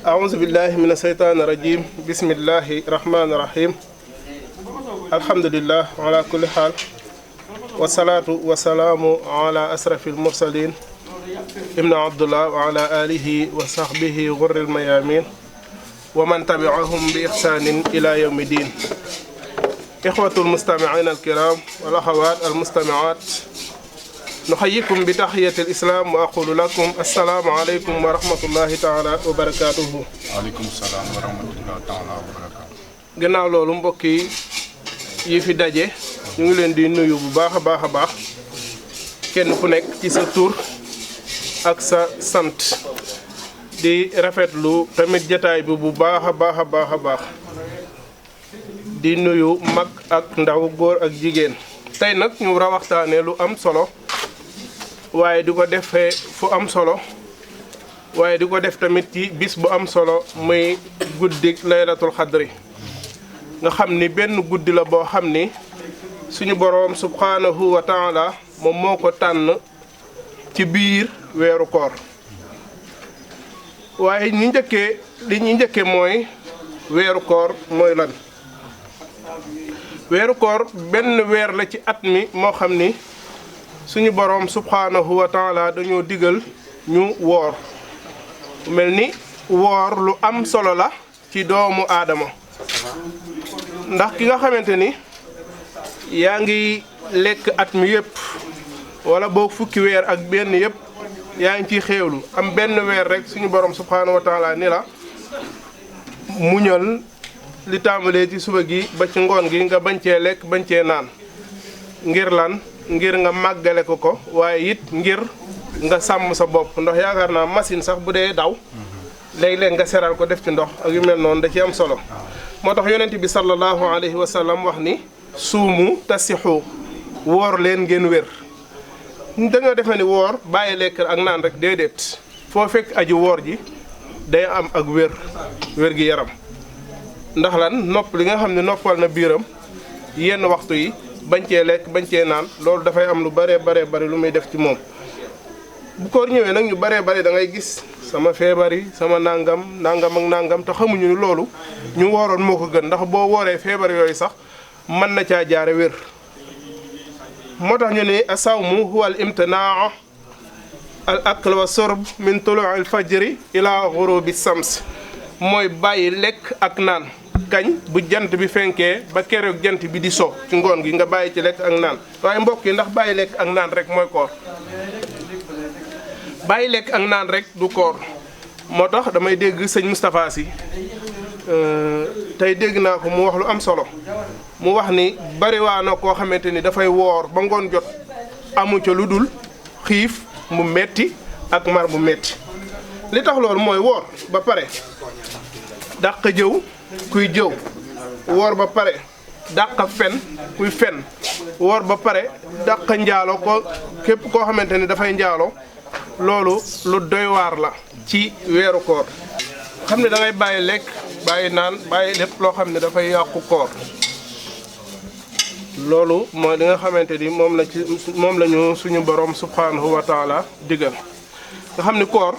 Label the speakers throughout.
Speaker 1: أعوذ بالله من الشيطان الرجيم بسم الله الرحمن الرحيم الحمد لله على كل حال والصلاة والسلام على أشرف المرسلين ابن عبد الله وعلى آله وصحبه غر الميامين ومن تبعهم بإحسان إلى يوم الدين. إخوة المستمعين الكرام والأخوات المستمعات نحييكم بتحية الإسلام وأقول لكم السلام عليكم ورحمة الله تعالى وبركاته.
Speaker 2: عليكم السلام ورحمة الله تعالى وبركاته.
Speaker 1: gannaaw loolu mbokk yi fi daje ñu ngi leen di nuyu bu baax a baax kenn ku nekk ci sa tur ak sa sant di rafetlu tamit jotaay bi bu baax a baax di nuyu mag ak ndaw góor ak jigéen. tey nag ñu war a waxtaanee lu am solo waaye di ko defee fu am solo waaye di ko def tamit ci bis bu am solo muy guddik laylatul xadri nga xam ni benn guddi la boo xam ni suñu boroom subhanahu wa taala moom moo ko tànn ci biir weeru koor. waaye li ñu njëkkee mooy weeru koor mooy lan. weeru koor benn weer la ci at mi moo xam ni suñu boroom subhanahu wa taala dañoo digal ñu woor mel ni woor lu am solo la ci doomu aadama ndax ki nga xamante ni yaa ngi lekk at mi yëpp wala boog fukki weer ak benn yëpp yaa ngi ciy xéewlu am benn weer rek suñu boroom subhanahu wa taala ni la muñal li tàmbalee ci suba gi ba ci ngoon gi nga bañ cee lekk bañ cee naan ngir lan ngir nga màggale ko waaye it ngir nga sàmm sa bopp ndax yaakaar naa machine sax bu dee daw léeg-léeg nga seral ko def ci ndox ak yu mel noonu da ci am solo. moo tax yonent bi sallallahu alayhi wa sallam wax ni suumu tasixu woor leen ngeen wér. dañoo defe ni woor bàyyi lekk ak naan rek déedéet foo fekk aji woor ji day am ak wér gi yaram ndax lan nopp li nga xam ne noppal na biiram yenn waxtu yi bañ cee lekk bañ cee naan loolu dafay am lu baree bari lu muy def ci moom. bu koor ñëwee nag ñu baree bari da ngay gis sama feebar yi sama nangam ak nangam te xamuñu ni loolu ñu wooroon moo ko gën ndax boo wooree feebar yooyu sax mën na caa jaare wér. moo tax ñu ne asawmu huwa al imtinaa al akl wa sorb min tuluu al fajri ila ghurubi shams mooy bàyyi lekk ak naan kañ bu jant bi fenkee ba keroog jant bi di so ci ngoon gi nga bàyyi ci lekk ak naan. waaye mbokk yi ndax bàyyi lekk ak naan rek mooy koor. bàyyi lekk ak naan rek du koor. moo tax damay dégg sëñ Moustapha Sy tey dégg naa ko mu wax lu am solo mu wax ni bariwaa na koo xamante ni dafay woor ba ngoon jot amu ca lu dul xiif mu metti ak mar mu metti. li tax loolu mooy woor ba pare dàq jëw kuy jëw, woor ba pare dàq fen kuy fen, woor ba pare dàq njaalo ko képp koo xamante ni dafay njaalo. loolu lu doy waar la ci weeru koor. xam ne da ngay bàyyi lekk bàyyi naan bàyyi lépp loo xam ne dafay yàqu koor. loolu mooy li nga xamante ni moom la ñu suñu borom subhanahu wa taala digal. nga xam ni koor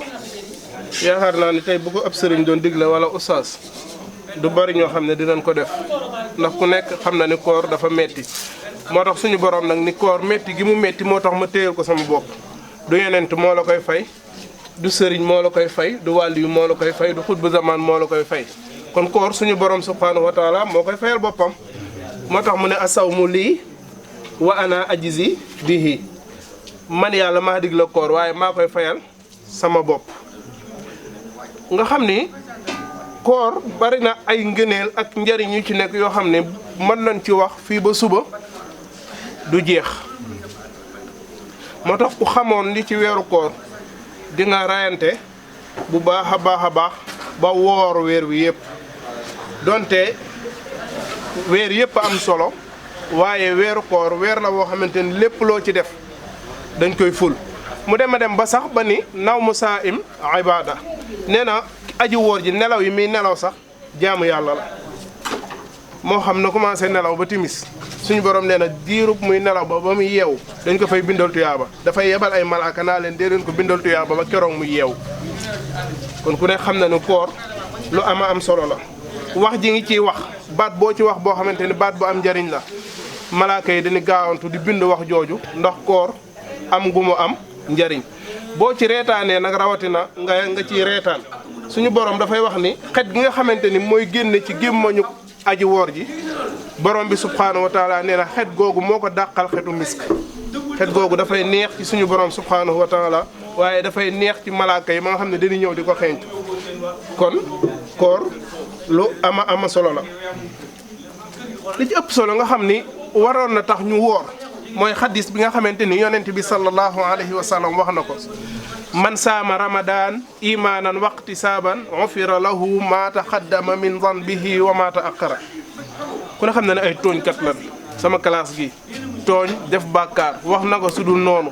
Speaker 1: yaakaar naa ni tey bu ko ab sëriñ doon digle wala ustaas du bari ñoo xam ne dinañ ko def ndax ku nekk xam na ni koor dafa metti. moo tax suñu borom nag ni koor metti gi mu metti moo tax ma téyal ko sama bopp. du yenent moo la koy fay, du sëriñ moo la koy fay, du wàllu yu moo la koy fay, du xutbu zaman moo la koy fay. kon koor suñu borom subhanahu wa taala moo koy fayal boppam. moo tax mu ne asawmu lii wa ana ajizi bihi, man yàlla maa dig la koor waaye maa koy fayal sama bopp. nga xam ni koor bari na ay ngëneel ak njariñ yu ci nekk yoo xam ne mën nañ ci wax fii ba suba du jeex. moo tax ku xamoon li ci weeru koor di nga rayante bu baax a baax ba woor weer wi yëpp. donte weer yëpp am solo waaye weeru koor weer la woo xamante ni lépp loo ci def dañ koy ful. mu dem a dem ba sax ba ni naw mu saa im ibada, nee na aji woor ji nelaw yi muy nelaw sax jaamu yàlla la. moo xam na commencé nelaw ba timis suñu borom nee na diirub muy nelaw ba muy yeewu dañ ko fay bindal tuyaaba. dafay yebal ay malaaka naa leen dee leen ko bindal tuyaaba ba keroog muy yeewu. kon ku ne xam na ne koor lu ama am solo la wax ji ngi ciy wax baat boo ci wax boo xamante ni baat bu am njariñ la malaaka yi dañuy gaawantu di bind wax jooju ndax koor am gu mu am njariñ boo ci reetaanee nag rawatina nga ciy reetaan suñu borom dafay wax ni xet gi nga xamante ni mooy génne ci gémmañu aji woor ji borom bi subhaanahu wa taala nee na xet googu moo ko dàqal xetu misk xet googu dafay neex ci suñu borom subhaanahu wa taala waaye dafay neex ci malaaka yi ma nga xam ne dañuy ñëw di ko xeeñtu kon koor lu ama solo la li ci ëpp solo nga xam ni waroon na tax ñu woor mooy xadis bi nga xamante ni yonent bi sallallahu alayhi wa sallam wax na ko man saama ramadan imaanan waqtisaaban ufira lahu ma taqaddama min zanbihi wa ma ta'akhkhara ku ne xam ne ne ay tooñkat la sama classe gi tooñ def bàkkaar wax na ko sudul noonu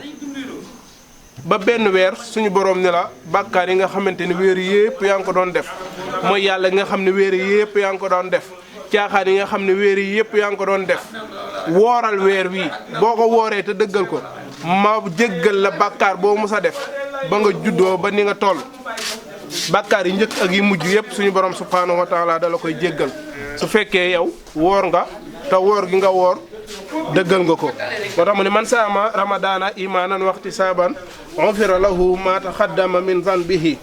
Speaker 1: ba benn weer suñu borom ni la bàkkaar yi nga xamante ni weer yëpp yaa ngi ko doon def mooy yàlla nga xam ne weer yëpp yaa ngi ko doon def caaxaan yi nga xam ne weer yi yëpp yaa ngi ko doon def wooral weer wii boo ko wooree te dëggal ko ma jéggal la bàkkaar boo mus a def ba nga juddoo ba ni nga toll bàkkaar yi njëkk ak yi mujj yëpp suñu borom subhaanahu wa taala da la koy jéggal su fekkee yow woor nga te woor gi nga woor dëggal nga ko moo tax mu ne man saama ramadaana imaanan wahtisaaban ufira lahu ma taqaddama min zanbihi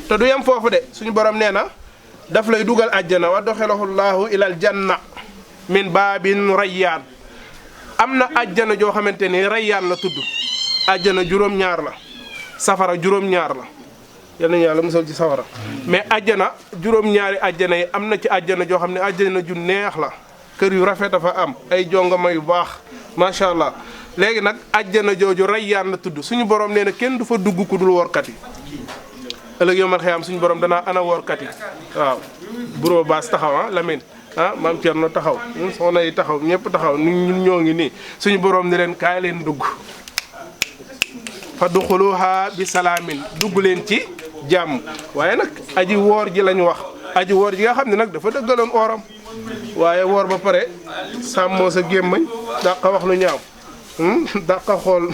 Speaker 1: te du yem foofu de suñu borom nee na daf lay dugal àjjana wa doxalahu llahu ilal janna min baabin rayyaan am na àjjana joo xamante ni rayyaan la tudd àjjana juróom-ñaar la safara juróom-ñaar la yal nañu yàlla musal ci safara mais àjjana juróom-ñaari àjjana yi am na ci àjjana joo xam ne àjjana ju neex la kër yu rafet a fa am ay jongama yu baax macha allah léegi nag àjjana jooju rayyaan la tudd suñu borom nee na kenn du fa dugg ku dul workat yi ëllëg yomal xëyam suñu borom danaa ana woorkat yi waaw bureau baas taxaw Lamine maam Thierno taxaw soxna yi taxaw ñëpp taxaw ñun ñoo ngi nii suñu borom ni leen kaay leen dugg fa duxuluha bi salaamin dugg leen ci jàmm waaye nag aji woor ji lañu wax aji woor ji nga xam ne nag dafa dëggaloon ooram waaye woor ba pare sàmmoo sa gémmañ dàqa wax lu ñaaw dàqa xool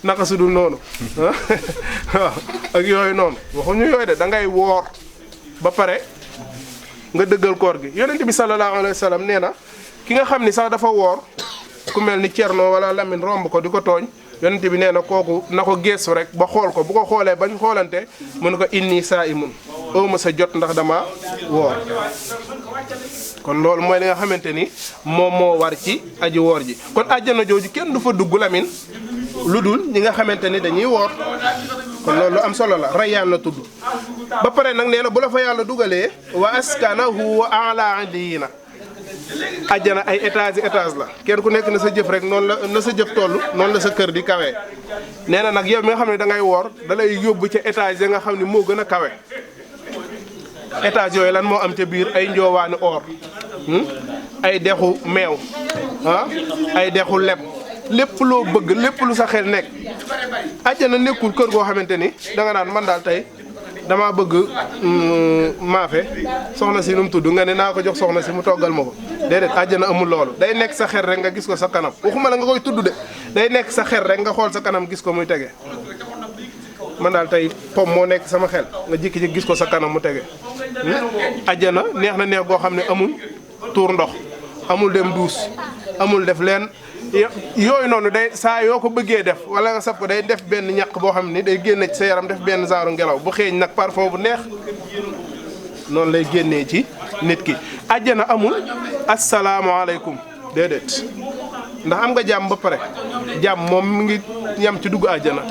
Speaker 1: naka su dul noonu waaw ak yooyu noonu waxuñu yooyu de da ngay woor ba pare nga dëggal koor gi yonent bi sallallahu alayhi wa sallam nee na ki nga xam ni sax dafa woor ku mel ni Thierno wala Lamine romb ko di ko tooñ yonent bi nee na kooku na ko geesu rek ba xool ko bu ko xoolee bañ xoolante mu ne ko inni saa'imun awma sa jot ndax dama woor kon loolu mooy li nga xamante ni moom moo war ci aji woor ji kon àjjana jooju kenn du fa dugg Lamine lu dul ñi nga xamante ni dañuy woor kon loolu lu am solo la rayyaan la tudd ba pare nag nee na bu la fa yàlla dugalee wa askanahu wa a'la iliyina àjjana ay étage la kenn ku nekk na sa jëf rek noonu la na sa jëf toll noonu la sa kër di kawe nee na nag yow mi nga xam ne da ngay woor da lay yóbbu ca étage yi nga xam ne moo gën a kawe étage yooyu lan moo am ca biir ay njoowaani or ay dexu meew ay dexu leb lépp loo bëgg lépp lu sa xel nekk àjjana nekkul kër goo xamante ni danga naan man daal tey dama bëgg maafe soxna si nu mu tudd nga ne naa ko jox soxna si mu toggal ma ko déedéet àjjana amul loolu day nekk sa xel rek nga gis ko sa kanam waxuma la nga koy tudd de day nekk sa xel rek nga xool sa kanam gis ko muy tege man daal tey pom moo nekk sama xel nga jékki-jékki gis ko sa kanam mu tege àjjana neex na neex goo xam ne amul tuur ndox amul dem duus amul def leen yooyu noonu day saa yoo ko bëggee def wala nga saf ko day def benn ñaq boo xam ni day génne ci sa yaram def benn genre ngelaw bu xeeñ nag parfum bu neex noonu lay génnee ci nit ki àjjana amul asalaamaaleykum déedéet ndax am nga jàmm ba pare jàmm moom mi ngi yam ci dugg àjjana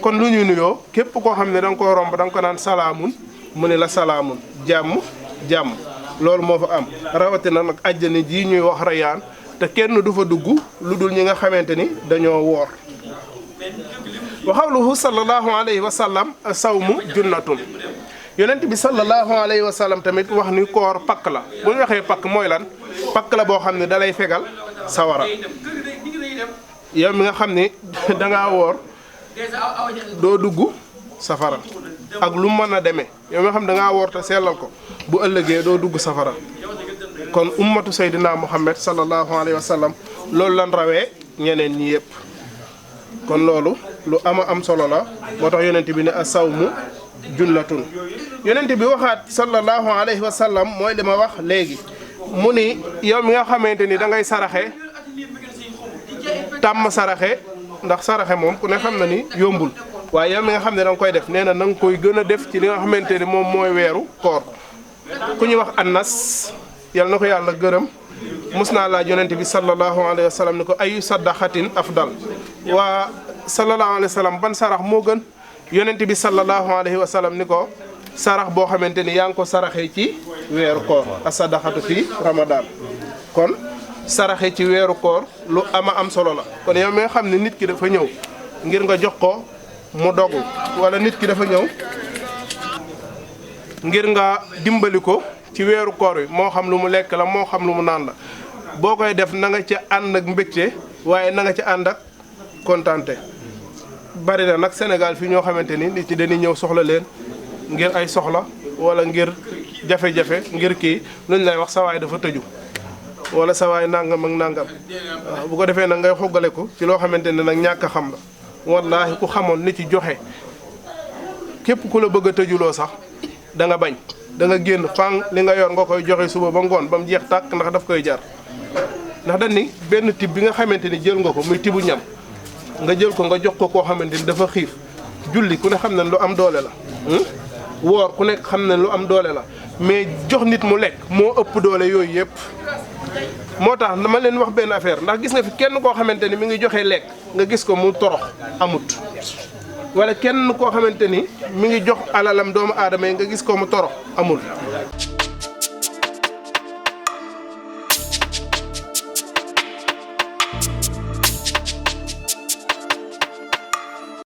Speaker 1: kon lu ñuy nuyoo képp koo xam ne da nga koo romb da nga ko naan salaamun mu ne la salaamun jàmm loolu moo fa am rawatina nag àjjana ji ñuy wax rayyaan te kenn du fa dugg lu dul ñi nga xamante ni dañoo woor wa xawluhu sallallahu alayhi wa sallam sawmu junnatun yonent bi sallallahu alayhi wa sallam tamit wax ni koor pakk la bu ñu waxee pakk mooy lan pakk la boo xam ne dalay fegal sawara yow mi nga xam ni dangaa woor doo dugg safara ak lu mën a demee yow mi nga xam ne dangaa woor te sellal ko bu ëllëgee doo dugg safara kon ummatu Seydina Muhammad sallallahu alayhi wa sallam loolu lan rawee ñeneen ñi yëpp kon loolu lu ama am solo la moo tax yonent bi ne asawmu jullatun yonent bi waxaat sallallahu alayhi wa sallam mooy li ma wax léegi mu ni yow mi nga xamante ni da ngay saraxe tàmm saraxe ndax saraxe moom ku ne xam na ni yombul waaye yow mi nga xam ne da nga koy def nee na nga koy gën a def ci li nga xamante ni moom mooy weeru koor ku ñuy wax Anas yal na ko yàlla gërëm mus naa laaj yonent bi sallallahu alayhi wa sallam ni ko ayu sadaqatin afdal waa sallallahu alayhi wa sallam ban sarax moo gën yonent bi sallallahu alayhi wa sallam ni ko sarax boo xamante ni yaa ngi ko saraxee ci weeru koor as-sadaqatu fi ramadan kon saraxe ci weeru koor lu ama am solo la kon yow mi nga xam ne nit ki dafa ñëw ngir nga jox ko mu dogu wala nit ki dafa ñëw ngir nga dimbali ko ci weeru koor wi moo xam lu mu lekk la moo xam lu mu naan la boo koy def na nga ca ànd ak mbégte waaye na nga ca ànd ak kontante bari na nag Sénégal fii ñoo xamante ni nit ci dañuy ñëw soxla leen ngir ay soxla wala ngir jafe-jafe ngir kii luñ lay wax sawaay dafa tëju wala sawaay nangam ak nangam waaw bu ko defee nag ngay xoggale ko ci loo xamante ne nag ñàkk a xam la wallaahi ku xamoon ni ci joxe képp ku la bëgg a tëjuloo sax da nga bañ da nga génn fang li nga yor nga koy joxe suba ba ngoon ba mu jeex tàkk ndax daf koy jar ndax dañ ni benn tib bi nga xamante ni jël nga ko muy tibu ñam nga jël ko nga jox ko koo xamante ni dafa xiif julli ku ne xam ne lu am doole la woor ku nekk xam ne lu am doole la mais jox nit mu lekk moo ëpp doole yooyu yëpp moo tax dama leen wax benn affaire ndax gis nga fi kenn koo xamante ni mi ngi joxe lekk nga gis ko mu torox amut wala kenn koo xamante ni mi ngi jox alalam doomu aadama yi nga gis ko mu torox amul